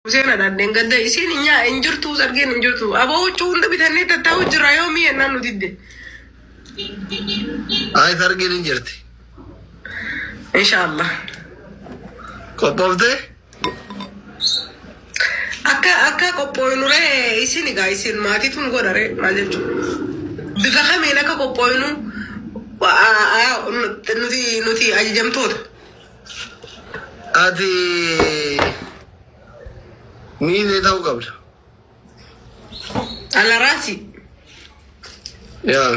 Huseen adhaadheen gadda isiin hin nyaa hin jirtu sargeen hin jirtu. Aboo huccuu hunda bitannee tattaa'u jirra yoomii jennaan nu didde. Ay sargiin hin jirti. Inshaallah. Qophooftee? Akka akka qophooynu ree isin egaa isin maatiitu nu godha ree maal jechuudha. Bifa kamiin akka qophooynu nuti nuti ajajamtoota. Ati miizee ta'uu qabda. Alaraasi. Yaa.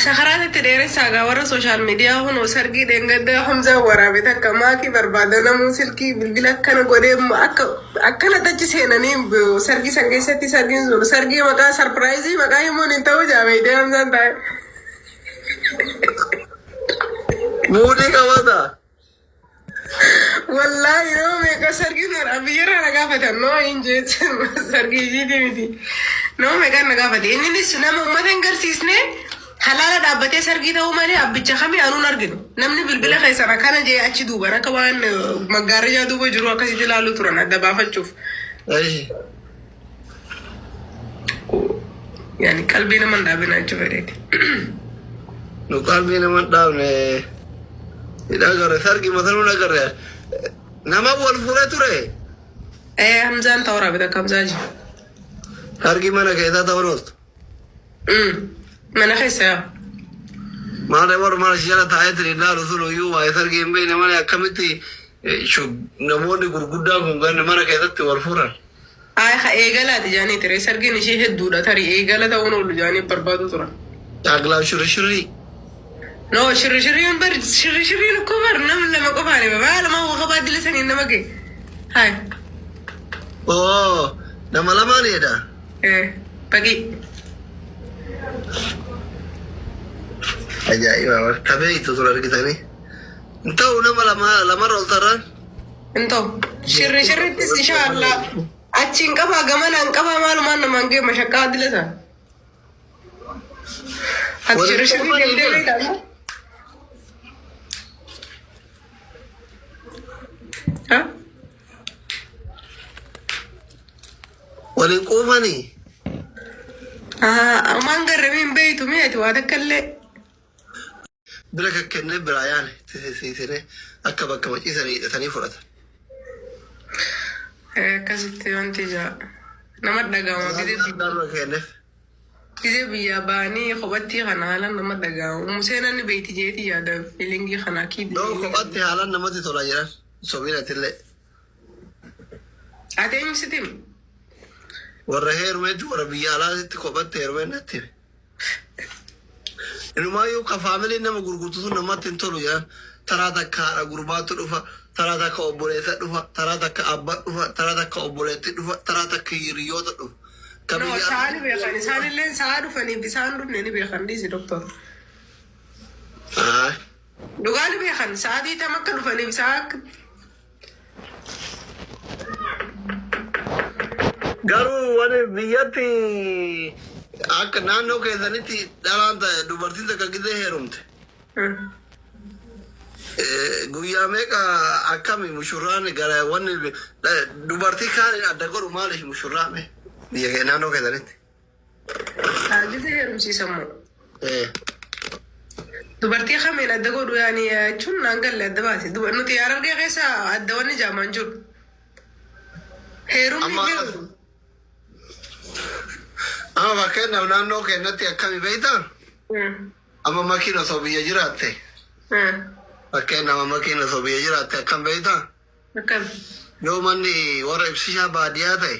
Sakaraat itti dheeressaa gaa warra sooshaal miidiyaa kunoo sargii dheengaddaa Hamzaa waraabe takka maakii barbaada namuu silkii bilbila akkana godhee akka akkana tachi seenanii sargii san keessatti sargiin sun sargii maqaa sarpiraayizii maqaa himuun hin ta'u jaabeeytee Hamzaan taa'e. Muudii qabata. Wallaahi nama meeqa sargiin har'a biyyarraa na gaafatan noo hin jeetan sargii ishiiti miti. Nama meeqa na gaafate inninis nama uummata hin garsiisne halaala dhaabbatee sargii ta'uu malee abbicha kamii anuun arginu. Namni bilbila keessan akkana jee achi duuban akka waan maggaarrajaa duuba jiru akkasitti ilaaluu turan adda baafachuuf. Eeshi. Yaani qalbii nama hin dhaabinaa jechuu fedheeti. Nu qalbii nama hin dhaabne. Hin agarre sargi matanuu hin agarre. Nama wal fuudhee ture. Ee Hamzaan ta'uu raabita akka Hamzaa jiru. Sargi mana keessaa ta'uu ooltu. Mana keessa yaa. Maal warra mana jala taa'ee ture ilaalu sun iyyuu waa'ee sargii hin beekne malee akkamitti namoonni gurguddaan kun ganna mana keessatti wal fuudhan. Ayi ha eegalaati jaanii ture sargiin ishee hedduudha tarii eegala ta'uun oolu jaanii barbaadu turan. Caaglaaf shirrishirii. No shirrishirriin bar shirrishirriin ukkoo bar nama lama qofaani baa lama waa qabaa dila saniin nama ga'e. Hayi. Oo nama lamaanidha. Eh baqii. Ajaa'iba tabeeytu ture argitanii. Hin ta'u nama lama lamarra ol tarraan. Hin ta'u. Shirri shirrittis insha Allah. Achiin qabaa gamanaan qabaa maalumaan namaan ga'e mashaqqaa dila isaa. Ati shirri shirrii deemtee beektaa moo? Ha? Waliin quufanii. Amaan garramee hin beektu mee ati waa takka illee. Bira kakkennee biraa yaane itti akka bakka maciisanii hidhatanii fudhatan. Akkasitti wanti jaa nama dhaga'ama gizee Darba kenneef. gizee biyyaa ba'anii kophattii kana haalaan nama dhaga'ama. Museen ni beeyti jeeti yaada fiilingii kana kiidi. Noo kophatti haalaan namatti tola jedhan sobiinatillee. Ati eenyu sitti hima? Warra heerumetti warra biyya alaatitti kophatti heerumee natti hime. Inumaayyuu ka faamiliin nama gurgurtu sun namatti hin tolu jedhan. Taraa takka haadha gurbaatu dhufa, taraa takka obboleessa dhufa, taraa takka abba dhufa, taraa takka obboleetti dhufa, taraa takka hiriyoota dhufa. Ka No, biyya sa'a ni beekan. Isaanillee sa'a dhufaniif isaan dhufne ni beekan dhiisi doktor. Ah, Dhugaa ni beekan. Sa'aatii tam akka dhufaniif sa'a akka Garuu wani biyyatti akka naannoo keessanitti dhalaan dubartiin takka gizee heerumte. Guyyaa meeqa akkami mushurraan gara wanni dubartii kaaniin adda godhu maaliif mushurraa mee biyya kee naannoo keessanitti? Gizee heerumsiisan moo? Dubartii kamiin adda godhu yaani jechuun naan galle adda baase. Nuti Harargee keessa adda wanni jaamaan jiru. Heerumni Amma jiru. Amma fakkeenyaaf naannoo keenyatti akkami beektaa? Amma makiin osoo biyya jiraatte fakkeenyaaf amma makiin osoo biyya jiraatte akkam beektaa? Akkam. Yoo manni warra ibsishaa baadiyyaa ta'e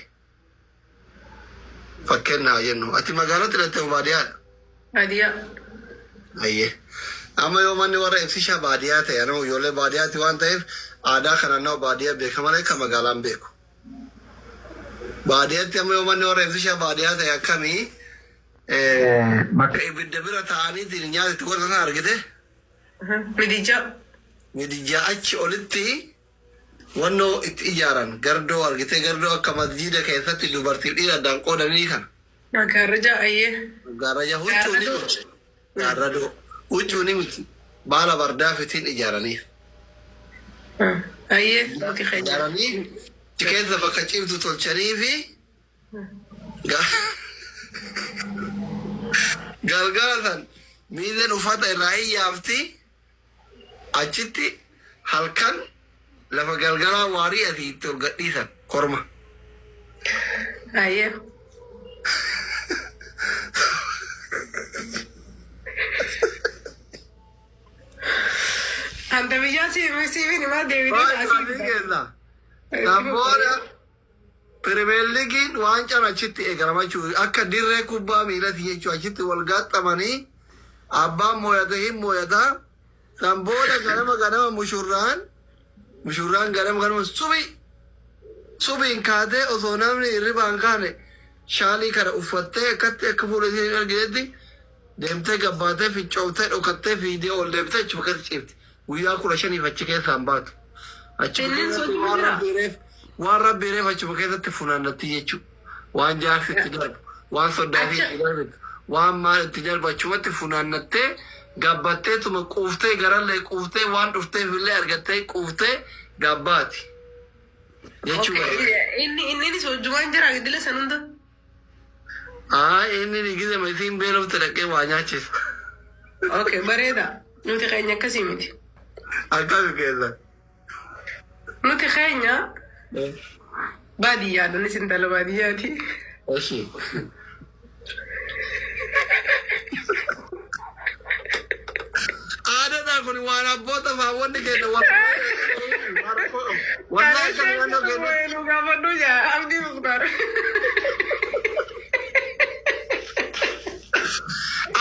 Fakkeenyaaf jennu ati magaalatti dhatte moo baadiyyaadha? Baadiyyaa. Ayyee. Amma yoo manni warra ibsishaa baadiyyaa ta'e anuma ijoollee baadiyyaati waan ta'eef aadaa kana nama baadiyyaa beeka malee kan magaalaan beeku. Baadiyyaatti amma yoo manni warra ibsishaa baadiyyaa ta'e akkamii bakka ibidda bira taa'aniitiin nyaata itti godhatan argite Midijaa. midijaa achi olitti Wannoo itti ijaaran gardoo argitee gardoo akka masjiida keessatti dubartiif dhiira addaan qoodanii kana. Magaarrajaa ayyee. Magaarraja huccuu ni miti. Gaarradoo huccuu ni miti. Baala bardaafitiin ijaaranii. Ayyee nuti keenya. Ijaaranii achi keessa bakka ciiftu tolchanii fi galgala san miizeen uffata irraa hin yaafti achitti halkan lafa galgalaa waarii asii itti ol gadhiisan korma. Ayyee. Anta biyyaa siifin himaa deebitee Waa'ee keessa. Kan booda Pirimeer Liigiin waancaan achitti eegalama jechuudha. Akka dirree kubbaa miilati jechuudha. Achitti wal gaaxxamanii abbaan mooyate hin mooyata. San booda ganama ganama mushurraan ganama ganama subii subiin kaatee osoo namni hirribaa hin kaane shaalii kana uffattee akkatti akka fuula ishee hin arginetti deemtee gabbaatee fincooftee dhokattee fiigdee ol deemtee achuma keessa ciifti. Guyyaa 15f achi keessaa hin baatu. Achuma Innin keessatti sochii waan jira. rabbi reef waan rabbi reef achuma keessatti funaannatti jechuudha. Waan jaarsi itti darbu, waan soddaa fi itti darbitu, waan maal itti darbu achumatti funaannattee gabbatteetuma quuftee garallee quuftee waan dhufteef illee argattee quuftee gabbaati. Jechuudha. Okay. Inni inninis hojjumaan jira gidila san hunda. Ayi inni ni gizema isiin beelofte dhaqee waa nyaachisa. Okay, bareeda. Nuti keenya akkasii miti. Akkami keessa? Nuti keenya baadiyyaadha. Innis intala baadiyyaati. Eshi. Aadaadhaa kun waan abboota faawwanni kenna waan rakkoo qabu. Wallahi akka naannoo keenyatti. Nu gaafadhu jaa Abdii Muktaar.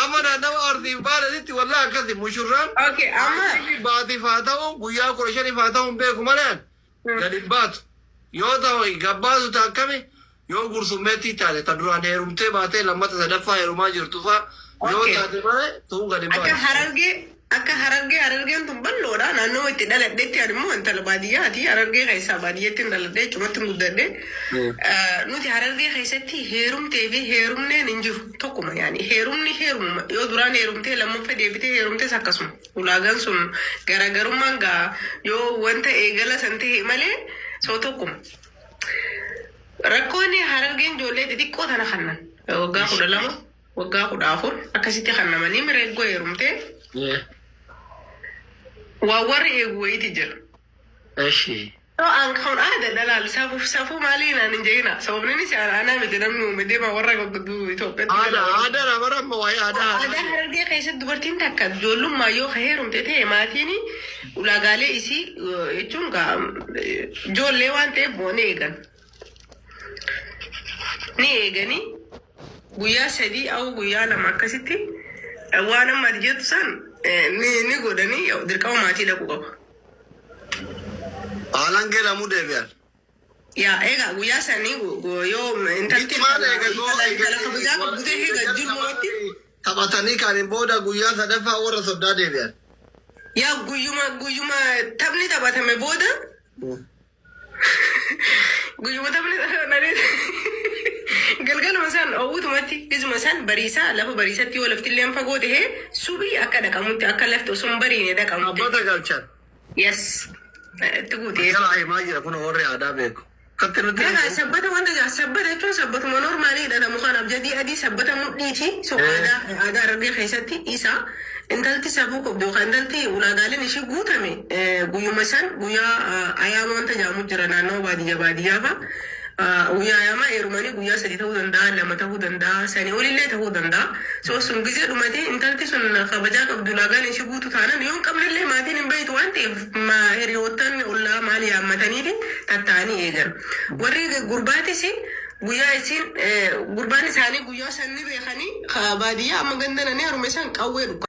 Amma naannawa Arsiin baadhanitti wallahi akkasi mushurraan Okay, amma baatiif haa ta'u guyyaa 15f haa ta'u hin beeku malee gad hin baatu. Yoo ta'u gabbaatu ta'a akkami yoo gursummeettii taate ta duraan heerumtee baatee lammata sadaffaa heerumaa jirtu fa'a yoo taate malee tuun gad hin Akka baatu. Harargee harargeen tun bal'oodha. Naannoo itti dhaladhetti ani immoo intala baadiyyaati. Harargee keessaa baadiyyaatti hin dhaladhe achumatti hin guddadhe. Nuti harargee keessatti heerumtee fi heerumneen hin jiru. Tokkuma yaani heerumni heerumuma. Yoo duraan heerumtee lammaffaa deebitee heerumtes akkasuma. Ulaagaan sun garaagarummaan gaa yoo wanta eegala san ta'e malee soo tokkuma. Rakkoon harargeen ijoollee xixiqqoo tana kannan waggaa 12 waggaa 14 akkasitti kannamanii mireeggoo heerumtee waan warri eegu wayiiti jira. So an kan aada dhalaal safuu safuu maalii naan hin jedhina sababni inni anaa miti namni uume deema warra gurgudduu Itoophiyaatti Aadaa aadaa dha bara amma waa'ee aadaa Aadaa Harargee keessatti dubartiin takka ijoollummaa yoo ka heerumte ta'e maatiin ulaagaalee isii jechuun ijoollee waan ta'eef ni eegan. Ni eeganii guyyaa 3 au guyyaa 2 akkasitti waan amma ati jettu san ni godhanii dirqama maatii dhaquu qaba. Haalaan lamuu deebi'an. Yaa egaa guyyaa sanii yoo intalti Gitti maal eega goo intala kabajaa qabdu ta'e eega jirmumatti taphatanii kaaniin booda guyyaa sadaffaa warra soddaa deebi'an. Yaa guyyuma taphni taphatame booda guyyuma taphni taphatame galgaluma isaan oowwutumatti ijuma isaan bariisaa lafa bariisatti yoo lafti illee fagoo ta'e subii akka dhaqamutti akka lafti osoo hin bariine dhaqamutti. Abbata galchan. Yes. Itti guutee. Jala himaa jira kun warri aadaa beeku. Akkatti nutti Egaa sabbata wanta jaa sabbata jechuun sabbatuma normaalii hidhatamu kan abjadii adii sabbata mudhiiti. So aadaa Harargee keessatti isa intalti safuu qabdu yookaan intalti ulaagaaleen ishii guutame guyyuma san guyyaa ayaama wanta jaamu jira naannoo baadiyyaa baadiyyaa fa'a. Guyyaa ayaamaa heerumanii guyyaa 3 ta'uu danda'a, 2 ta'uu danda'a, sanii olillee ta'uu danda'a. So sun gizee dhumatee intalti sun kabajaa qabdu ulaagaan ishii guutu taanan yoo hin qabnellee maatiin hin beektu waan ta'eef hiriyoottan ollaa maal yaammataniiti tatta'anii eegan. Warri gurbaatis guyyaa isiin gurbaan isaanii guyyaa san ni beekanii baadiyyaa amma ganda nanii harume san qawwee dhuka.